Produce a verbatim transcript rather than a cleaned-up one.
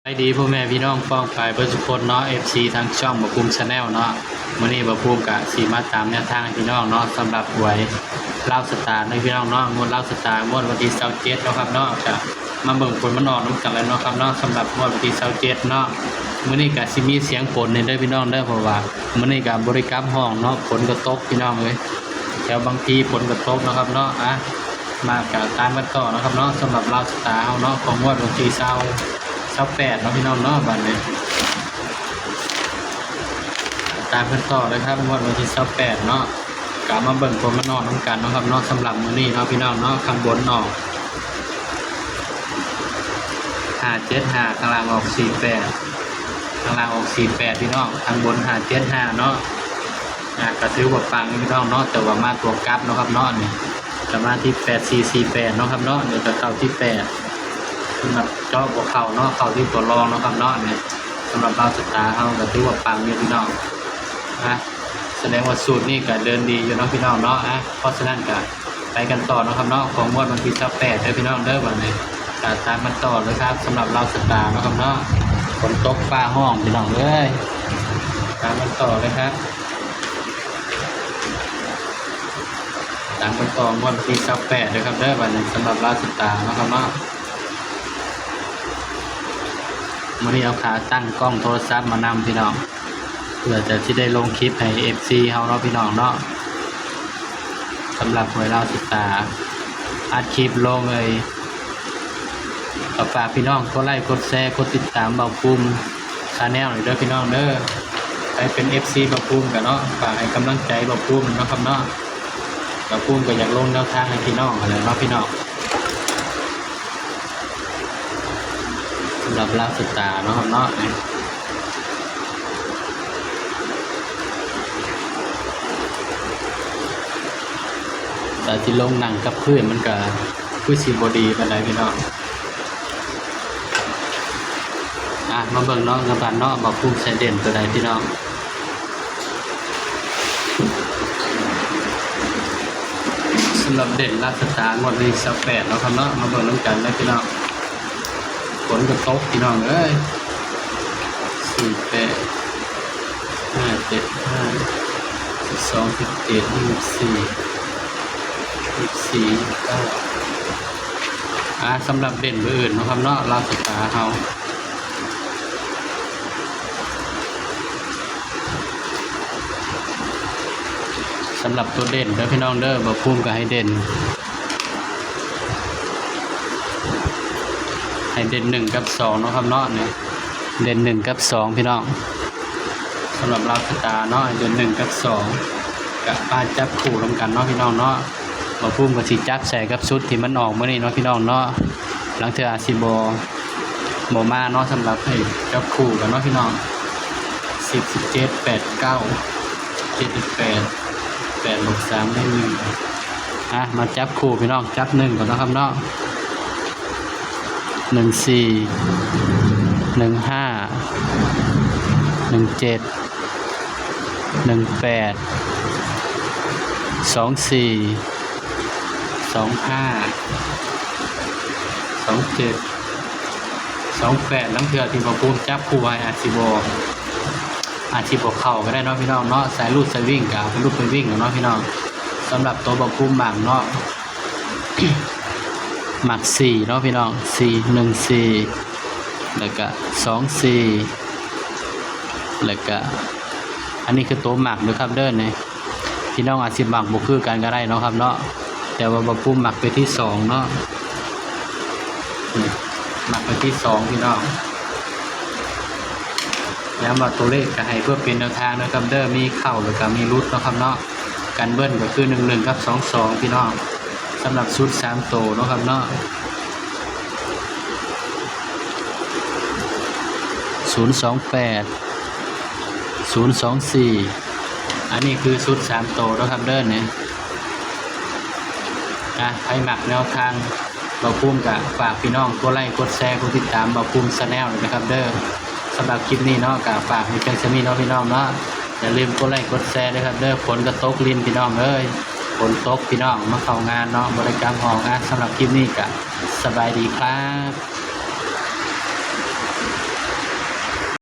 สบายดีพ่อแม่พี่น้องป้องปายเบิดสุคนเนาะ เอฟซี ทางช่องบ่าวภูมิ Channel เนาะ มื้อนี้บ่าวภูมิกะสิมาตามแนวทางให้พี่น้องเนาะ สำหรับหวยลาวสตาร์เนาะพี่น้องเนาะ งวดลาวสตาร์งวดวันที่ซาวเจ็ดเนาะครับเนาะ กะมาเบิ่งผลมันออกนำกันแล้วเนาะครับเนาะ สำหรับงวดวันที่ซาวเจ็ดเนาะ มื้อนี้กะสิมีเสียงฝนนี่เด้อพี่น้องเด้อ เพราะว่ามื้อนี้กะบ่ได้กลับห้องเนาะ ฝนกะตกพี่น้องเอ้ย แถวบางพีฝนกะตกเนาะครับเนาะ อ่ะ มากะตามกันต่อเนาะครับเนาะ สำหรับลาวสตาร์เฮาเนาะ ของงวดวันที่ซาว ซาวแปดเนาะพี่น้องเนาะ บัดนี้ ตามกันต่อเลยครับ งวดวันที่ซาวแปดเนาะ กะมาเบิ่งผลมันออกนำกันเนาะครับเนาะ สำหรับมื้อนี้เนาะพี่น้องเนาะ ข้างบนออก ห้าเจ็ดห้า ข้างล่างออก สี่แปด ข้างล่างออก สี่แปด พี่น้อง ข้างบน ห้าเจ็ดห้า เนาะ อ่ะ กะถือว่าปังพี่น้องเนาะ แต่ว่ามาตัวกลับเนาะครับเนาะ นี่ กะมาที่ แปดสี่สี่แปด เนาะครับเนาะ เดี๋ยวกะเข้าที่ แปด สำหรับเจาะบ่เข้าเนาะ เข้าที่ตัวรองเนาะครับเนาะ นี่ สำหรับลาวสตาร์เฮากะถือว่าปังอยู่พี่น้อง นะ แสดงว่าสูตรนี้กะเดินดีอยู่เนาะพี่น้องเนาะ อ่ะ เพราะฉะนั้นกะไปกันต่อเนาะครับเนาะ ของงวดวันที่ซาวแปดเด้อพี่น้องเด้อ บัดนี้ กะตามกันต่อเลยครับ สำหรับลาวสตาร์เนาะครับเนาะ ฝนตกฟ้าฮ้องพี่น้องเอ้ย ตามกันต่อเลยครับ ตามกันต่องวดวันที่ซาวแปดเด้อครับเด้อ บัดนี้ สำหรับลาวสตาร์เนาะครับเนาะ มื้อนี้เอาขาตั้งกล้องโทรศัพท์มานำพี่น้อง เพื่อจะสิได้ลงคลิปให้ เอฟซี เฮาเนาะพี่น้องเนาะ สำหรับหวยลาวสตาร์ อัดคลิปลงเลย กะฝากพี่น้องกดไลค์กดแชร์กดติดตามบ่าวภูมิ Channel หน่อยเด้อพี่น้องเด้อ ใครเป็น เอฟซี บ่าวภูมิกะเนาะ ฝากให้กำลังใจบ่าวภูมิเนาะครับเนาะ บ่าวภูมิกะอยากลงแนวทางให้พี่น้องหั้นแหละเนาะพี่น้อง สำหรับลาวสตาร์เนาะครับเนาะ นี่ แต่ที่ลงนั่งกับพื้นมันกะคือสิบ่ดีปานใดพี่น้อง อ่ะ มาเบิ่งเนาะ นำกันเนาะ บ่าวภูมิใส่เด่นตัวใดพี่น้อง สำหรับเด่นลาวสตาร์งวดนี้ซาวแปดเนาะครับเนาะ มาเบิ่งนำกันเลยพี่น้อง ฝนกะตกพี่น้องเอ้ย สี่แปด ห้าเจ็ดห้า สิบสอง สิบเจ็ด ยี่สิบสี่ ยี่สิบสี่ ยี่สิบเก้า อ่า สำหรับเด่นเบอร์อื่นเนาะครับเนาะ ลาวสตาร์เฮา สำหรับตัวเด่นเด้อพี่น้องเด้อ บ่าวภูมิกะให้เด่น ให้เด่นหนึ่งกับสองเนาะครับเนาะ เนี่ย เด่นหนึ่งกับสองพี่น้อง สำหรับลาวสตาร์เนาะ ให้เด่นหนึ่งกับสอง กะมาจับคู่นำกันเนาะพี่น้องเนาะ บ่าวภูมิกะสิจับใส่กับชุดที่มันออกมื้อนี้เนาะพี่น้องเนาะ ลางเทื่ออาจสิบ่ บ่มาเนาะ สำหรับให้จับคู่กันเนาะพี่น้อง สิบ สิบเจ็ด แปด เก้า เจ็ด แปด แปด หก สาม หนึ่ง อ่ะ มาจับคู่พี่น้อง จับหนึ่งก่อนเนาะครับเนาะ หนึ่งสี่ หนึ่งห้า หนึ่งเจ็ด หนึ่งแปด สองสี่ สองห้า สองเจ็ด สองแปด ลางเทื่อที่บ่าวภูมิจับคู่ให้อาจสิบ่ อาจสิบ่เข้ากะได้เนาะพี่น้องเนาะ สายรูดสายวิ่งกะเอาไปรูดไปวิ่งเอาเนาะพี่น้อง สำหรับตัวบ่าวภูมิมักเนาะ มักสี่เนาะพี่น้อง สี่ หนึ่งสี่ แล้วกะ สองสี่ แล้วกะ อันนี้คือตัวมักเด้อครับเด้อ นี่ พี่น้องอาจสิมักบ่คือกันกะได้เนาะครับเนาะ แต่ว่าบ่าวภูมิมักไปที่สองเนาะ นี่ มักไปที่สองพี่น้อง ย้ำว่าตัวเลขกะให้เพื่อเป็นแนวทางนะครับเด้อ มีเข้าแล้วกะมีหลุดเนาะครับเนาะ กันเบิ้ลกะคือ หนึ่งหนึ่ง กับ สองสอง พี่น้อง สำหรับชุดสามตัวเนาะครับเนาะ ศูนย์สองแปด ศูนย์สองสี่ อันนี้คือชุดสามตัวเนาะครับเด้อ นี่ อ่ะ ใครมักแนวทางบ่าวภูมิกะฝากพี่น้องกดไลค์กดแชร์กดติดตามบ่าวภูมิ Channel นะครับเด้อ สำหรับคลิปนี้เนาะ กะฝากให้เพียงส่ำนี้เนาะพี่น้องเนาะ อย่าลืมกดไลค์กดแชร์ด้วยครับเด้อ ฝนกะตกรินพี่น้องเอ้ย ฝนตกพี่น้อง มาเข้างานเนาะ บ่ได้กลับห้อง อ่ะ สำหรับคลิปนี้กะสบายดีครับ